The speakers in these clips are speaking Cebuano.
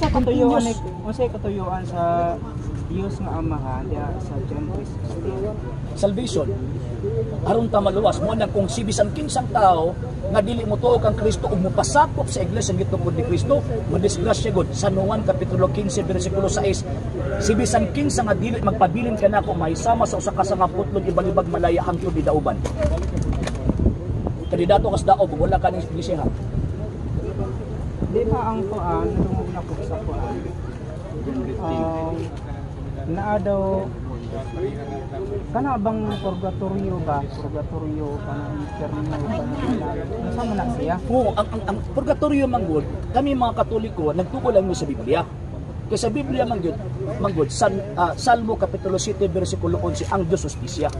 katuyuan Continuous. Ni unsay katuyuan sa Dios nga Amahan diha sa John 3:16? Salvation. Aron ta maluwas mo na kung si bisan kinsang tao nga dili mo tuo kang Kristo ug mopasakop sa iglesia gitungod ni Kristo, madisgrasya gud. San Juan kapitulo 15 bersikulo 6, si bisan kinsa nga dili magpabilin kanako mahisama sa usa ka sanga putlon ibalibag malaya hangtod gidauban. Kandidato kas daob, wala ka ning iglesia. Di ba ang kuan, nadungog na ko sa kuan? Naa daw kana bang purgatorio ba? Purgatorio kana, inferno kana, unsa man na siya? Oo, ang purgatorio manggod, kami mga Katoliko nagtuo lang mi sa Biblia. Kay sa Biblia manggod, manggod Salmo kapitulo 7 bersikulo 11, ang Dios hustisya.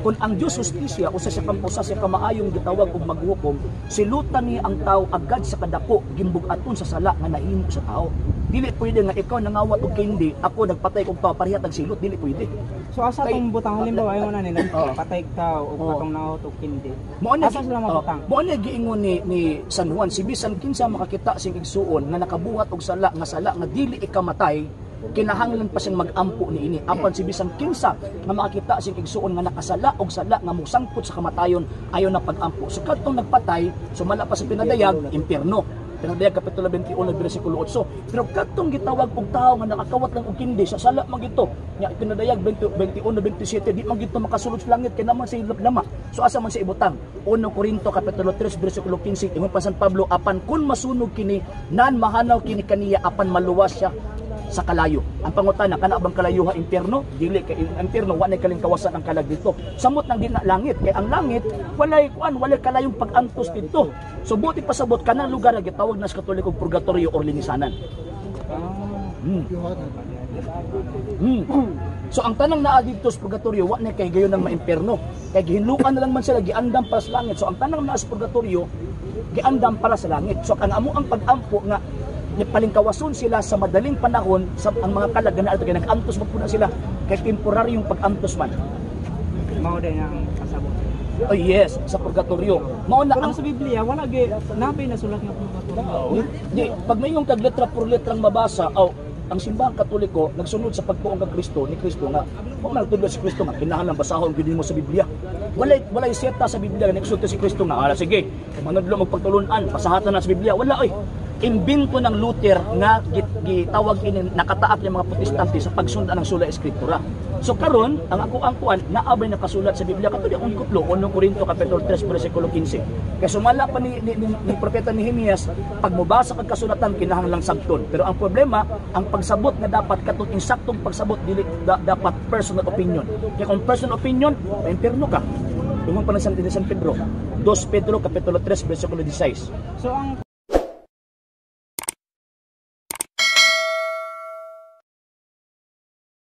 Kung ang Dios hustisya, usa siya ka maayong gitawag og maghukom, silutan niya ang tao agad sa kadako gimbug-aton sa sala nga nahimo sa tao. Dili pwede nga ikaw nangawat og kindi, ako nagpatay og tao, pareha tag silot, dili pwede. So asa tong butang, halimbawa ayon na nila patay ka o katong nangawat og kindi? Mao na Asa sila mabutang? Mao na giingon ni San Juan, si bisan kinsa makakita sing igsuon nga nakabuhat og sala nga dili ikamatay, kinahanglan pa siyang mag-ampo niini. Apan si bisan kinsa nga makakita sing igsuon nga nakasala og sala nga mosangpot sa kamatayon, ayo na pag-ampo. So kadtong nagpatay, sumala pa sa Pinadayag, impierno. Pinadayag kapitulo 21 bersikulo 8. Pero kadtong gitawag og tawo nga nakakawat lang og kindi sa sala man gito. Nya Pinadayag 20, 21 27, di man gito makasulod sa langit kay naman sa lama. So asa man sa ibutang? 1 Korinto kapitulo 3 bersikulo 15, ingon pa San Pablo, apan kun masunog kini nan mahanaw kini kaniya apan maluwas siya sa kalayo. Ang pangutana, kana bang kalayuha impyerno? Dili, kay ang impyerno wa nay kalingkawasan ang kalag dito. Samot nang di na langit, kay ang langit walay kuan, walay kalayong pag-antos dito. So buti pasabot kanang lugar nga gitawag na sa Katoliko purgatorio or linisanan. So ang tanang naa dito sa purgatorio wa na kay gayon ng maimpierno. Kay gihinlukan na lang man sila, giandam para sa langit. So ang tanang naa sa purgatorio giandam para sa langit. So ang amo ang pag-ampo nga palingkawason sila sa madaling panahon sa ang mga kalag na kay nag-antos man pud na sila kay temporaryong pag-antos man. Mao din ang kasabot. Oh yes, sa purgatorio. Mao na Pero ang sa Biblia wala gyud nabay nasulat nga purgatorio. Di, pag mayong kag letra por letrang mabasa, aw, ang Simbahang Katoliko nagsunod sa pagtuong kang Kristo ni Kristo nga wa man nagtudlo si Kristo nga kinahanglan basahon gyud nimo sa Biblia. Walay seta sa Biblia nga nagsulti si Kristo nga, "Ala sige, kung manudlo magpagtulun-an, pasahatan na sa Biblia." Wala oy. Imbento ng Luther nga gitawag ini nakataak ng mga Protestante sa pagsundan ng Sola Escritura. So karon ang ako ang kuan naa bay nakasulat sa Biblia kato di akong gikutlo, 1 Corinto kapitulo 3 bersikulo 15. Kay sumala pa ni propeta Nehemias, pag mobasa kag kasulatan kinahanglang sabton. Pero ang problema, ang pagsabot nga dapat katong insaktong pagsabot, dili dapat personal opinion. Kay kung personal opinion, maimpierno ka. Ingon pa ng San Pedro. 2 Pedro kapitulo 3 bersikulo 16. So ang